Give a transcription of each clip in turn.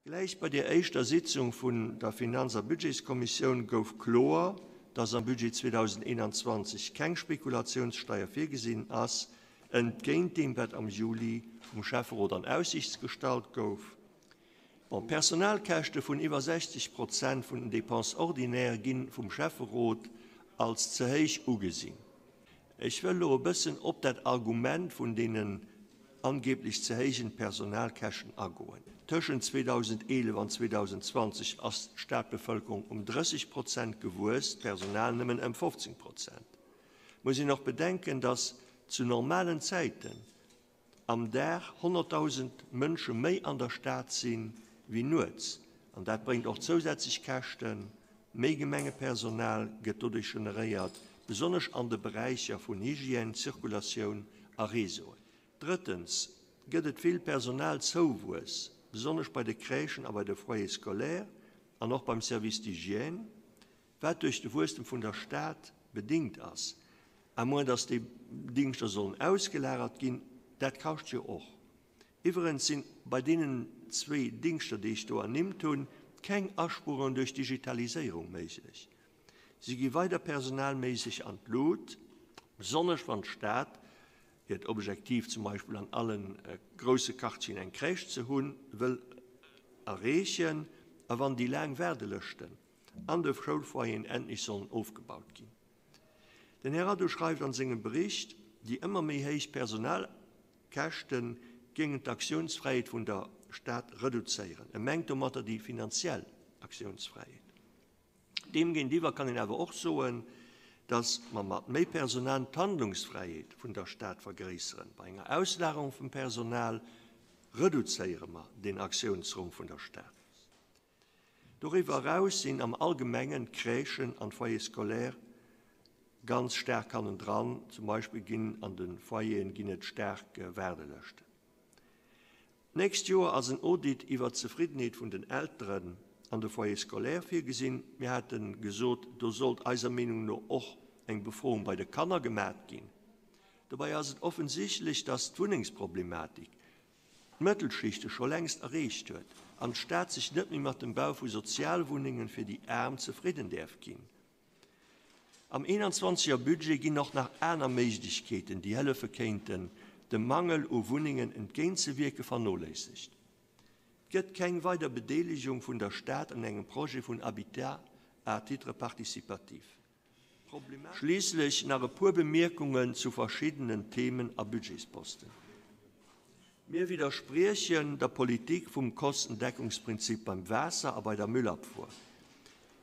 Gläich bei der éischter Sitzung vun der Finanz a Budgetskommissioun gouf kloer, dass am Budget 2021 keng Spekulatiounssteier virgesinn ass, entgéint deem wat am Juli vum Schäfferot an Aussiicht gestallt gouf. Bon, d'Personalkäschte vun iwwer 60 Prozent vun den Dépenses ordinaires gi vum Schäfferot als ze héich ugesinn. Ech wëll elo e bëssen op dat Argument vun deenen angeblech ze héijen Personalkäschten agoen. Tëschent 2011 an 2020 ass d'Stadbevëlkerung um 30 Prozent gewuess, d'Personal nëmmen ëm 15 Prozent. Muss een och bedenken, dass zu normalen Zäiten am Dag 100.000 Mënsche méi an der Stad si wéi nuets. An dat bréngt och zousätzlech Käschten. Méi Gemengepersonal gëtt doduerch generéiert, besonnesch an de Beräicher vun Hygiène, Zirkulatioun a Réseauen. Drëttens gëtt et vill Personalzouwuess, besonnesch bei de Crèchen a bei de Foyers scolaires an och beim Service d'hygiène. Wat duerch de Wuesstem vun der Stad bedingt ass, à moins dass déi Dingschter sollen ausgelagert ginn, dat kascht jo och. Iwwerens sinn bei deenen zwéi Dingschter, déi ech do ernimmt hunn, keng Aspuerungen duerch Digitaliséierung méiglech. Si gi weider personalméisseg an d'Lut, besonnesch wann d'Stad hiert Objektiv, zum Beispill an alle grousse Quartieren eng Crèche ze hunn, wëll erreechen a wann déi laang Waardelëschten an de Schoulfoyeren endlech sollen ofgebaut ginn. Den Här Addou schreift an sengem Bericht, déi ëmmer méi héich Personalkäschte géingen d'Aktiounsfräiheet vun der Stad reduzéieren. E mengt domatter déi finanziell Aktiounsfräiheet. Deemgéintiwwer kann een awer och soen, datt mer mat méi Personal d'Handlungsfräiheet vun der Stad vergréisseren. Bei enger Auslagerung vum Personal reduzéiere mer den Aktiounsraum vun der Stad. Doriwwer eraus sinn am Allgemengen d'Crèchen an d'Foyers scolaires ganz staark hannendran. Zum Beispill ginn an de Foyeren ginn et staark Waardelëschten. D'nächst Joer ass en Audit iwwert d'Zefriddenheet vun den Elteren an de Foyers scolaires virgesinn. Mir hate gesot, do sollt eiser Meenung no och eng Befroung bei de Kanner gemat ginn. Dobäi ass et offensichtlech, dass d'Wunnengsproblematik d'Mëttelschichte scho längst erreecht huet an d'Stad sech net méi mat dem Bau vu Sozialwunnengen fir déi Aarm zefridden däerf ginn. Am 21 er Budget ginn och nach aner Méiglechkeeten, déi hëllefe kéinten, dem Mangel u Wunnengen entgéintzewierken, vernoléissegt. Et gëtt keng weider Bedeelegung vun der Stad an engem Projet vun Habitat à titre participatif. Schliisslech nach e puer Bemierkungen zu verschiddenen Themen a Budgetsposten. Mir widderspriechen der Politik vum Kostendeckungsprinzip beim Waasser a bei der Müllabfuhr.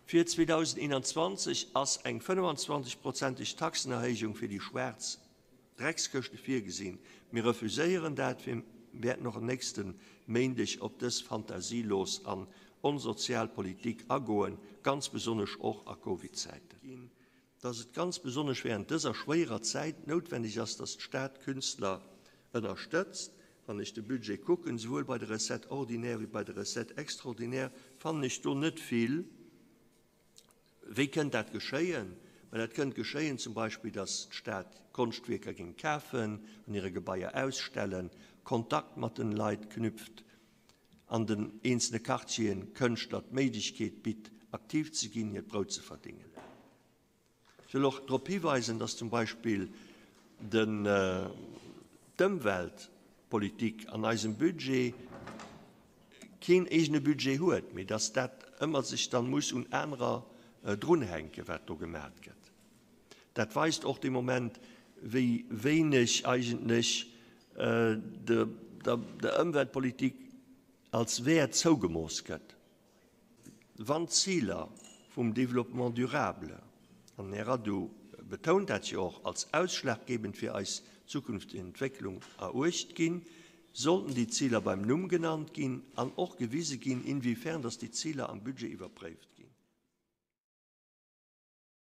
Fir 2021 ass eng 25 prozenteg Taxenerhéijung fir déi schwaarz Dreckskëschte virgesinn. Mir refuséieren dat. Mir wäerten och en nächste Méindeg op dës fantasielos an onsozial Politik agoen, ganz besonnesch och a Covid-Zäiten. Dass et ganz besonnesch während dëser schwéierer Zäit noutwenneg ass, dass d'Stad Künstler ënnerstëtzt. Wann ech de Budget kucken, souwuel bei de Recettes ordinaires wéi bei de Recettes extraordinaires, fannen ech do net vill. Wéi kënnt dat geschéien? Mä dat kënnt geschéien zum Beispill, datt d'Stad Konschtwierker géing kafen, an hire Gebaier ausstellen, Kontakt mat den Leit knüpft, an den eenzelne Quartieren Kënschtler d'Méiglechkeet bitt, aktiv ze ginn, hiert Brout ze verdéngen. Ech wëll och drop hiweisen, dass zum Beispill d'Ëmweltpolitik an eisem Budget keen eegene Budget huet, mee dass dat ëmmer sech dann muss un anerer drunhänken, wat do gemat gëtt. Dat weist och de Moment, wéi wéineg eigentlech der Ëmweltpolitik als Wäert zougemooss gëtt. Wann d'Ziler vum Développement durable, an den Här Addou betount dat jo och, als ausschlaggebend fir eis zukünfteg Entwécklung eruecht ginn, sollten déi Ziler beim Numm genannt ginn an och gewise ginn, inwiefern dass déi Ziler am Budget iwwerpréift ginn.